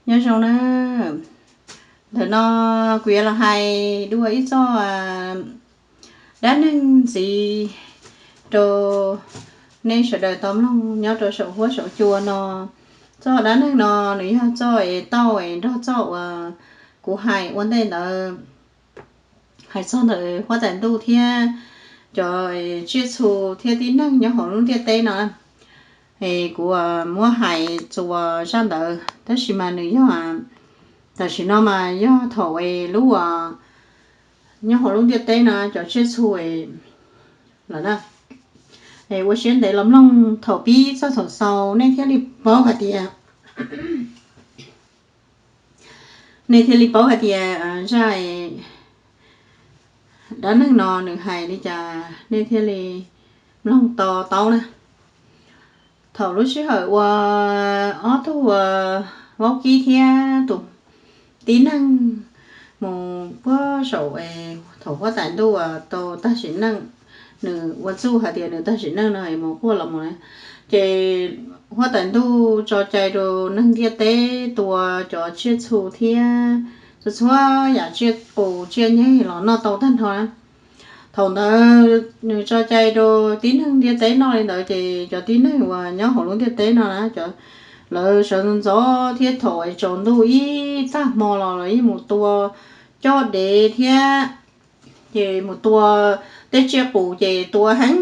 Nyob zoo na, ntawm no kuv yuav los hais dua ib txoj dab neeg ntxiv rau nej sawv daws tau mloog nyob rau saum huab saum cua no. Txoj dab neeg no nws yog txoj es tau es nrog txoj uas kuv hais ua ntej ntawd, hais txog ntawm huab tais ntuj thiab cov tsiaj txhu thiab tib neeg nyob hauv lub ntiaj teb no. Es kuv muab hais txuas zaj ntawd, tab sis mas nws yog, tam sim no mas yog thaum es lub nyob hauv lub ntiaj teb no cov tsiaj txhu lawm na. Es ua siab ntev los mloog thaum pib txog thaum xaus nej thiaj li paub hais tias, nej thiaj li paub hais tias zaj dab neeg no nws hais li cas nej thiaj li mloog to taub na. Thaum lub sij hawm uas ob tug vaub kib thiab tus tib neeg mus puag saum, thaum huab tais ntuj tau tag sim neej, nws ua txuj hais tias nws tag sim neej no es mus quaj los mus na, ces huab tais ntuj tso cai rau neeg ntiaj teb tua cov tsiaj txhu thiab txhua txhua yam tsiaj qus tsiaj nyeg los noj tau tag nrho na. Thaum ntawd nws tso cai rau tib neeg ntiaj teb noj li ntawd ces cov tib neeg uas nyob hauv lub ntiaj teb no na, lawv sawv ntxov ntxov thiab thaum es tsaus ntuj ib tag hmo los lawv yeej mus tua coj dev thiab, ces mus tua tej tsiaj qus ces tua heev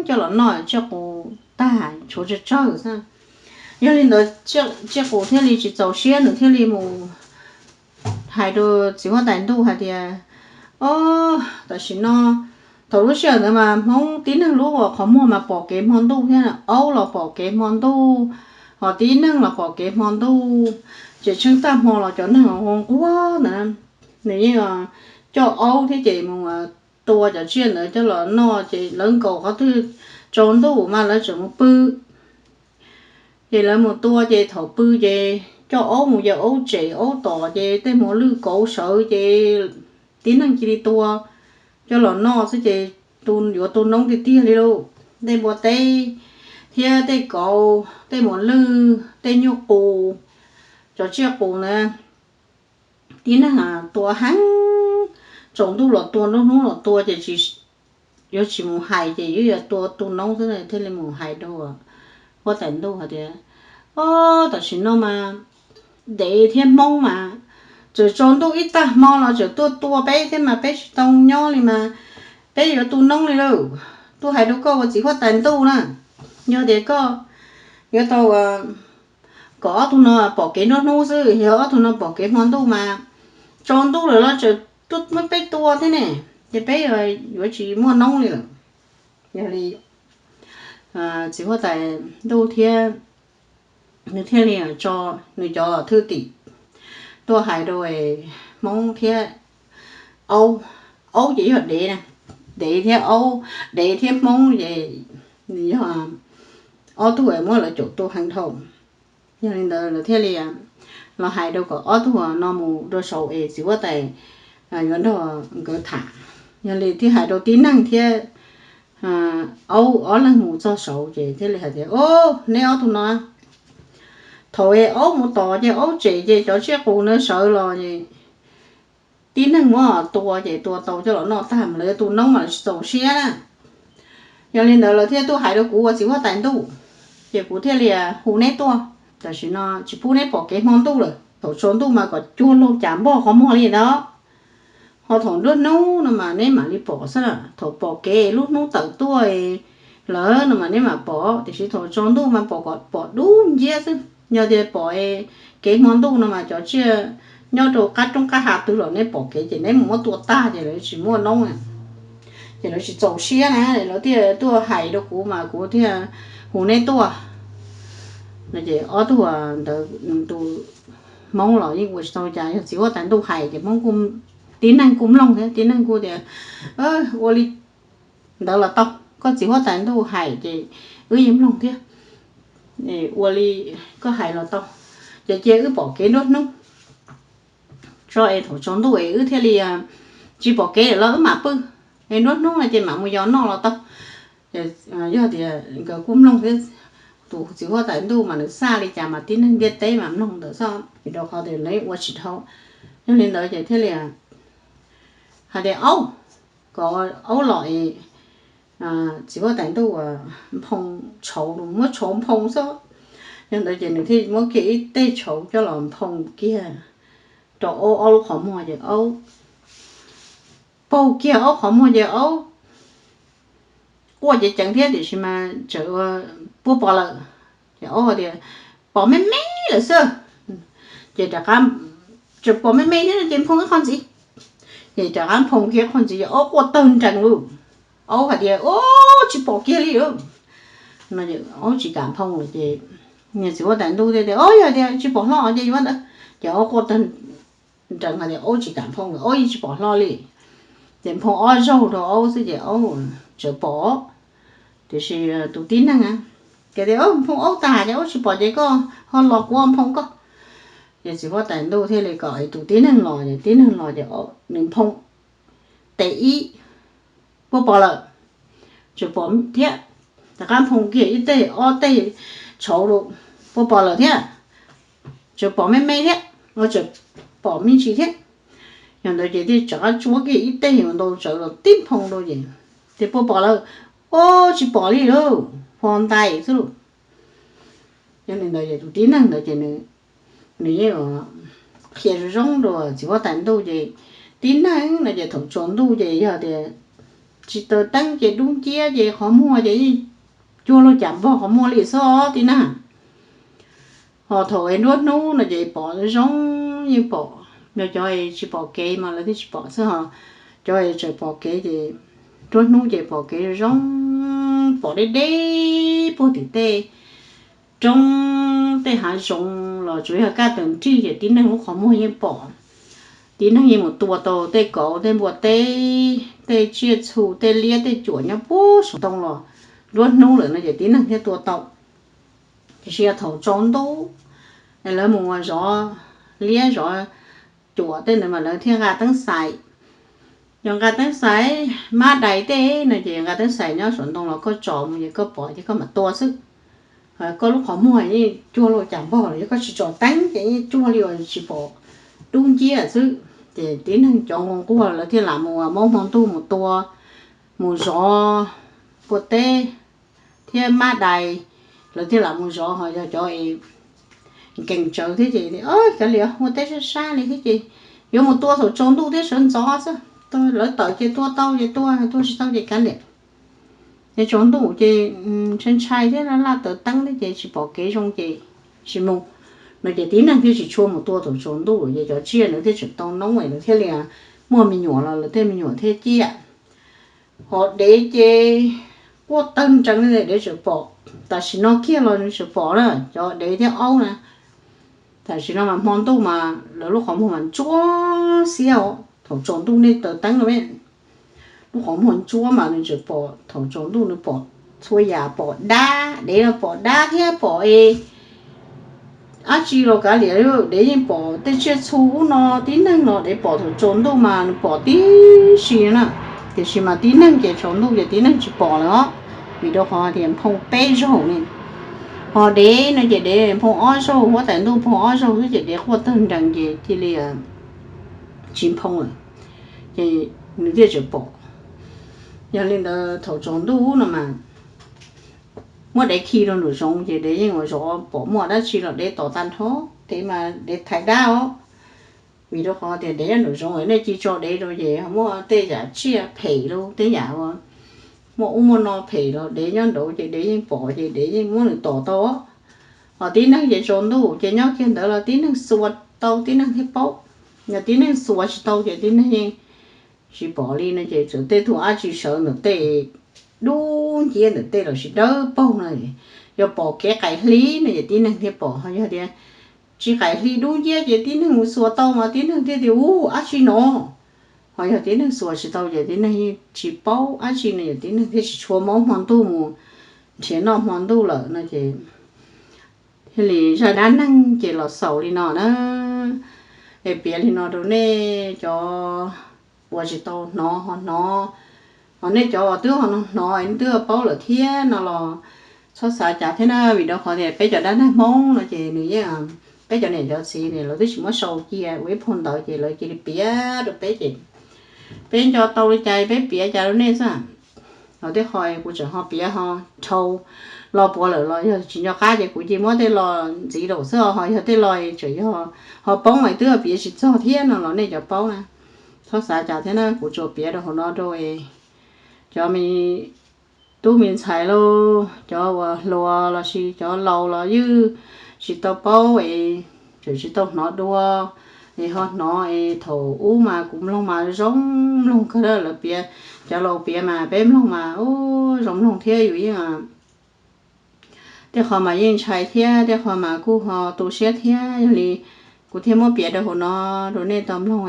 coj los noj, tsiaj qus tag tshuav tsawg tsawg xwb. Yog li ntawd tsiaj qus thiaj li tsis txaus siab, nws thiaj li mus hais rau txiv huab tais ntuj hais tias, Ob, tam sim no, thaum lub sij hawm ntawd mas Hmoob tib neeg lub uas qhov muag mas pom kev hmo ntuj thiab, aub los pom kev hmo ntuj, ho tib neeg los pom kev hmo ntuj, ces tsheej tag hmo los cov neeg nquag ntawd, nws yeej coj aub thiab ces mus tua cov tsiaj ntawd coj los noj, ces lawv nkaum qhov twg tsaus ntuj mas lawv tseem mus pw. Ces lawv mus tua ces thaum pw ces coj aub mus yawm aub tsem aub tom ces tej muas lwj kauv sawv ces tib neeg cia li tua coj los noj xwb ces yuav tu noob tiag tiag li lauj. Tej npua teb thiab tej kauv, tej muas lwj, tej nyuj qus, cov tsiaj qus ntawd tib neeg tua heev, tsaus ntuj los tua, nruab hnub los tua ces yuav tsis mus hais ces yuav tua tu noob xwb thiaj li mus hais rau huab tais ntuj hais tias, Ob, tam sim no mas dev thiab Hmoob mas tseem tsaus ntuj ib tag hmo los tseem tuaj tua peb thiab mas peb tsis tau nyob li mas peb yuav tu noob li lauj. Tuaj hais rau koj ua txiv huab tais ntuj na, yog tias koj yuav tau kom ob tug no pom kev nruab hnub xwb, yog ob tug no pom kev hmo ntuj mas tsaus ntuj lawm los tseem tuaj muab peb tua thiab ne, ces peb yuav tsis muaj noob li lawm. Yog li txiv huab tais ntuj thiab nws thiaj li tso nws cov thwj tim tuaj hais rau Hmoob thiab aub, aub ces yog dev na, dev thiab aub, dev thiab Hmoob ces nws yog ob tug muab lawv caum tua heev dhau. Yog li ntawd lawv thiaj li los hais rau kom ob tug no mus rau saud es txiv huab tais yuav nrog nkawd tham. Yog li thiaj hais rau tib neeg thiab aub ob leeg mus txog saud ces thiaj li hais tias, Ob, neb ob tug no, thaum es aub mus tom ces aub tsem ces cov tsiaj qus na sawv los es tib neeg muab tua ces tua tau coj los noj tag mas lawv yuav tu noob mas lawv tsis txaus siab na. Yog li ntawd lawv thiaj tuaj hais rau kuv ua txiv huab tais ntuj, ces kuv thiaj li hu neb tuaj. Tam sim no tsis pub neb pom kev hmo ntuj lawm, thaum tsaus ntuj mas kom cuag laug cas npog qhov muag li ntawd, ho thaum nruab hnub no mas neb mam li pom xwb. Thaum pom kev lub hnub tawm tuaj lawm no mas neb mam pom, tiam sis thaum tsaus ntuj mas pom kom pom dub nciab xwb. Yog tias pom kev hmo ntuj no mas cov tsiaj nyob rau qab roob qab hav twg los neb pom kev ces neb mus muab tua tag ces lawv tsis muaj noob na, ces lawv tsis txaus siab na, lawv thiaj tuaj hais rau kuv mas kuv thiaj hu neb tuaj. No ces ob tug ntawd tus Hmoob los yeej ua tsis tau cas, yog txiv huab tais ntuj hais ces Hmoob kuj, tib neeg kuj mloog thiab tib neeg kuj tias, Ua li ntawd los tau, koj txiv huab tais ntuj hais ces wb yeej mloog thiab. Ua li koj hais los tau, ces cia wb pom kev nruab hnub tso es thaum tsaus ntuj es wb thiaj li tsis pom kev lawm los wb mam pw, es nruab hnub no ces mam mus yos noj los tau. Yog tias nkawd kuj mloog thiab, tus txiv huab tais ntuj mas nws xaj li cas mas tib neeg ntiaj teb mas mloog ntawd xwb, vim rau qhov tias nws ua tsis dhau. Yog li ntawd ces thiaj li hais tias, Aub, kom aub los es txiv huab tais ntuj nphoo tshauv, muab tshauv nphoo xwb. Yog ntawd ces nws thiaj muab kiag ib teg tshauv coj los nphoo kiag rau aub ob lub qhov muag ces aub paug kiag aub qhov muag ces aub quaj ceev ceev thiab tiam sis mas tseem puab pom lawm. Ces aub tias, Pom me me lawm xwb. Ces rov qab, Tseem pom me me thiab no ces nphoo ib qho ntxiv. Ces rov qab nphoo kiag qho ntxiv ces aub quaj tawg nrees lawm. Aub hais tias, Ub, tsis pom kiag li lawm. Aub tsis kam nphoo lawm ces niag txiv huab tais ntuj thiaj tias, Ub, yog tias tsis pom hlo ces yuav ntawd. Ces aub quaj tawg nrees hais tias aub tsis kam nphoo lawm, aub yeej tsis pom hlo li. Ces nphoo ob zaug rau aub xwb ces aub tseem pom. Tiam sis tus tib neeg ces tias, Nphoo aub tas ces aub tsis pom ces koj ho los kuv nphoo koj. Ces txiv huab tais ntuj thiaj li kom tus tib neeg los, ces tib neeg los ces nws nphoo tes ib, puab pom lawm. Tseem pom thiab, rov qab nphoo kiag ib teg ob teg tshauv lawm, puab pom lawm thiab. Tseem pom me me thiab, tseem pom me ntsis thiab. Yog ntawd ces thiaj rov qab tsuab kiag ib teg ntau tsawv los tib nphoo rau ces, Ces puab pom lawm? Ub, tsis pom li lawm, ho ntais xwb lauj. Yog li ntawd ces tus tib neeg ntawd ces nws yeej qhia zoo zoo rau txiv huab tais ntuj ces tib neeg no ces thaum tsaus ntuj ces yog tias tsis taws teeb ces dub nciab ces qhov muag ces yeej cuag luag cas npog qhov muag li xwb tib neeg. Ho thaum es nruab hnub no ces pom zoo, yeej pom. Yog cov tsis pom kev mas lawv thiaj tsis pom xwb ho. Cov tseem pom kev ces nruab hnub ces pom kev zoo zoo, pom deb deb puag tim tej roob tej hav zoov los tsuas yog kaj tawm nrig ces tib neeg lub qhov muag yeej pom. Tib neeg yeej mus tua tau tej kauv tej npua teb, tej tsiaj txhu tej liab tej cuam nyob puag saum ntoo los nruab hnub lawm no ces tib neeg thiaj tua tau. Tiam sis yog thaum tsaus ntuj es lawv mus zov liab zov cuam tej ntawd mas lawv thiaj nqa teeb xais. Yog nqa teeb xais, mab dais tej no ces nqa teeb xais nyob saum ntoo los koj tsom mus ces koj pom ces koj mam tua xwb. Koj lub qhov muag yeej cuag luag cas npog los yog koj tsis tsom teeb ces yeej cuag li uas tsis pom, dub nciab xwb. Ces tib neeg cov nquag lawv thiaj lam mus maub hmo ntuj mus tua, mus zov npua teb thiab mab dais, lawv thiaj lam mus zov. Ho yog cov nkees tsawv thiab ces, Kav liam, ua teb sab sab li thiab ces yuav mus tua thaum tsaus ntuj thiab sawv ntxov xwb. Lawv tawm ces tua tau ces tua, tua tsis tau ces kav liam. Ces tsaus ntuj ces ntshai ntshai thiab laj taws teeb thiab ces tsis pom kev zoo ces tsis mus no ces tib neeg thiaj tsis tshua mus tua thaum tsaus ntuj ces cov tsiaj ntawd thiaj tseem tau noob es lawv thiaj li muaj me nyuam los lawv tej me nyuam thiaj ciaj. Ho dev ces quaj tawg nrees li dev tseem pom, tam sim no kiag los nws tseem pom na, cov dev thiab aub na. Tam sim no mas hmo ntuj mas lawv lub qhov muag mas ntsuab xiab os, thaum tsaus ntuj nej taws teeb no, lub qhov muag ntsuab mas nws tseem pom, thaum tsaus ntuj nws pom txhua yam, pom dab, dev no pom dab thiab pom es dab tsi los kav liam, dev yeej pom tej tsiaj txhu ub no, tib neeg los dev pom thaum tsaus ntuj mas nws pom tib si na. Tiam sis mas tib neeg ces tsaus ntuj ces tib neeg tsis pom lawm os, vim rau qhov tias nphoo peb zaug ne. Ho dev no ces dev nphoo ob zaug, huab tais ntuj nphoo ob zaug xwb ces dev quaj tawg nrees ces cia li tsis nphoo lawm, ces nws thiaj tseem pom. Yog li ntawd thaum tsaus ntuj no mas muab dev khi rau nraum zoov ces dev yeej ua zov, pom muaj dab tsi los dev tos tag nrho, dev mas dev thaiv dab os. Vim rau qhov tias dev nyob nraum zoov nej ci tso dev rau ces muaj tej yam tsiaj phem los tej yam muaj ub muaj no phem los dev nyob nraud ces dev yeej pom ces dev yeej muab nws tom tau. Ho tib neeg ces tsaus ntuj ces nyob kiag ntawd los tib neeg xuas tau tib neeg thiaj paub, yog tib neeg xuas tsis tau ces tib neeg yeej tsis pom li no ces txawm tej tug dab tsi sawv ntawm tej dub nciab ntawm tej los sis dawb paug no, yog pom kev qaim hli no ces tib neeg thiaj pom. Ho yog tias tsis qaim hli dub nciab ces tib neeg xuas tau mas tib neeg thiaj tias, Ub, dab tsi no? Ho yog tib neeg xuas tsis tau ces tib neeg yeej tsis paub dab tsi no ces tib neeg thiaj tsis tshua maub hmo ntuj mus nrhiav noj hmo ntuj lawm no ces thiaj li zaj dab neeg ces los xaus li no na. Es piav li no rau nej cov uas tsis tau hnov ho hnov, ho nej cov uas twb ho hnov hnov es twb paub lawm thiab no los Txhob xav cas thiab na, vim rau qhov tias peb cov dab neeg Hmoob no ces nws yeej, peb cov niam cov txiv ne lawv twb tsis muab sau cia ua ib phau ntawv ces lawv cia li piav rau peb ces peb nco tau li cas peb piav cas rau nej xwb. Los tej qho kuv tseem ho piav ho dhau lo puav lawm los yog tsis nco qab ces kuv cia muab tej lo ntxiv lawm xwb os, ho yog tej lo tseem yog ho poob es twb piav tsis txog thiab no los nej cov paub na, txhob xav cas thiab na, kuv tsuas piav rau hauv no rau cov me tub me ntxhais lauj, cov uas hluas los sis cov laus los yeej tsis tau paub es tseem tsis tau hnov dua es ho hnov es thaum ub mas kuv mloog mas zoo mloog kawg, lawv piav, cov laus piav mas peb mloog mas ub zoo mloog thiab yus yeej tej qho mas yeej ntshai thiab tej qho mas kuj ho tu siab thiab. Yog li kuv thiaj muab piav rau hauv no rau nej tau mloog,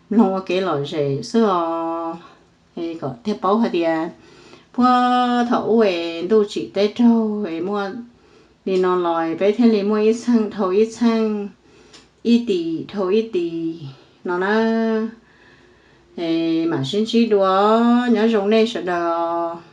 mloog ua kev lom zem xwb os, kom thiaj paub hais tias puag thaum ub es ntuj tsim teb raug es muaj li no los peb thiaj li muaj ib txheej dhau ib txheej, ib tim dhau ib tim no na. Mam sib ntsib dua, nyob zoo nej sawv daws.